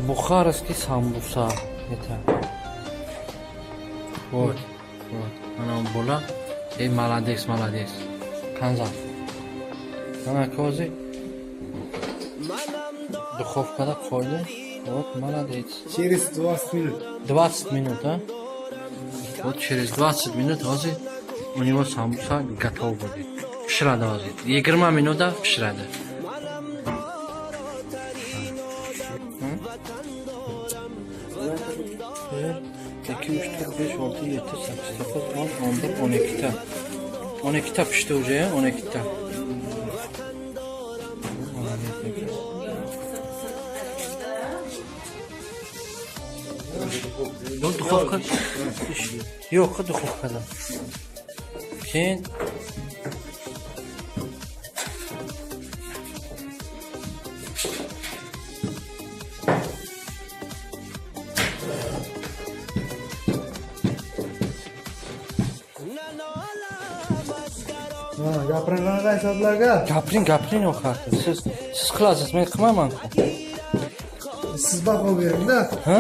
Бухарский самбуса это. Вот, вот. Mana bola. Ey, молодец, молодец. Qanzaq. Mana ko'zi духовка da qo'ydi. Вот, молодец. Через 20 минут. 20 минут, а? Вот через 20 минут hozir у него самбуса готов будет. Pishiradi hozir. 20 minutda pishiradi. Bir, ikki, uch, to'rt, besh, olti, yetti, sakkiz, to'qqiz, 10, 11, 12 ta. 12 ta pishdi уже, 12 ta. Молодец, aka. Yo'q, духовка. Yo'q, духовка da. Keyin Ha, gapiring qanaqa hisoblarga? Gapiring, gapiring oxir. Siz qilasiz, men qilmayman-ku. Siz baho bering-da. Ha?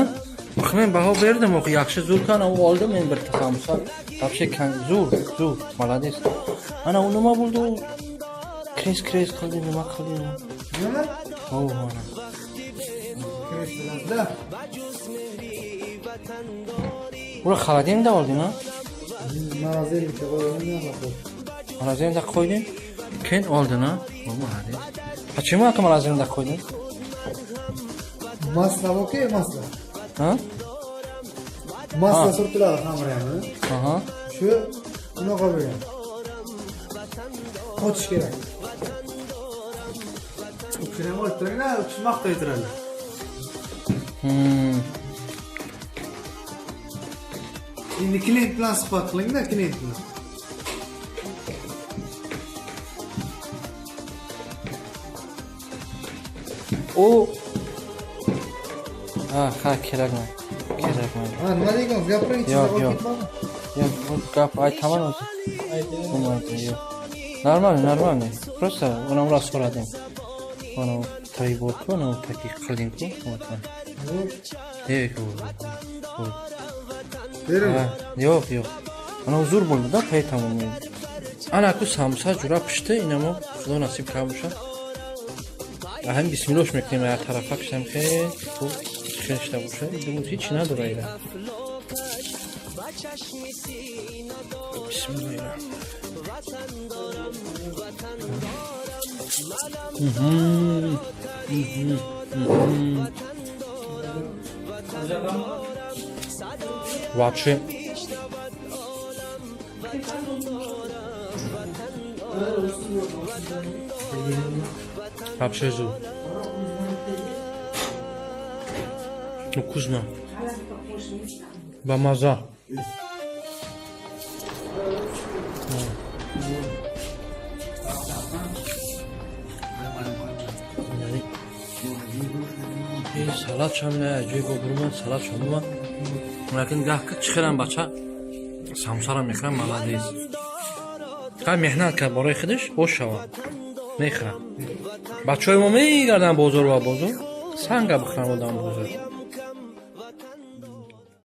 Men baho berdim, o'qi yaxshi zo'r-ku, ana u oldi men bir samsa. Вообще zo'r, zo'r, молодец. Ana u nima bo'ldi u? Kres kres qildi, nima qildi? Nima? Ho, mana. Kres bilasizda. Uni холодильник da olding, ha? Морозильник ka qo'ygan. Морозильник da qo'yding, keyin oldin, ha? O, молодец. Почему aka морозильник da qo'yding? Masla okey, masla. Ha? Masla Ha. surtiladi xamir ham. Aha. Shu unaqa bo'lgan. Qotish kerak. U krem olib turinglar, u kishi maqtay turadi. Endi klient bilan suhbat qilingda, klient bilan. U ha, kerakmi? Kerakmi? Ha, nima degan? Gapiring, ichida Yo'q, qolib yo'q. ketmadimi? Yo'q, bu gap aytaman o'zi. Bo'lmaydi, yo'q. Нормально, нормально. Просто uni ular so'radim. Mana u tayyor-ku, ana u taki qilding-ku. Вот. Yo'q, yo'q. Bering. Ha, yo'q, yo'q. Ana u zo'r bo'ldi-da, поэтому men. Ana ku samsa jura pishdi, inamo Xudo nasib qilsa. Ham bismillah mekунем, ҳар тарафа кишам хеле хуб хешта боша. Думаю, ҳеч надора ира. Bismillah. Вообще Вообще zo'r. Ну, вкусно. Бамаза. Салат шам не ҷой бобурман, салат шамма. Лакин гаҳ ки чихелам бача самсара мехӯрам, молодец. Ха, меҳнат кард бораи худаш, бош шава. Мехӯрам. Бачаҳои мо мегарданд бозор ва бозор, санга бихӯранд одам бозор.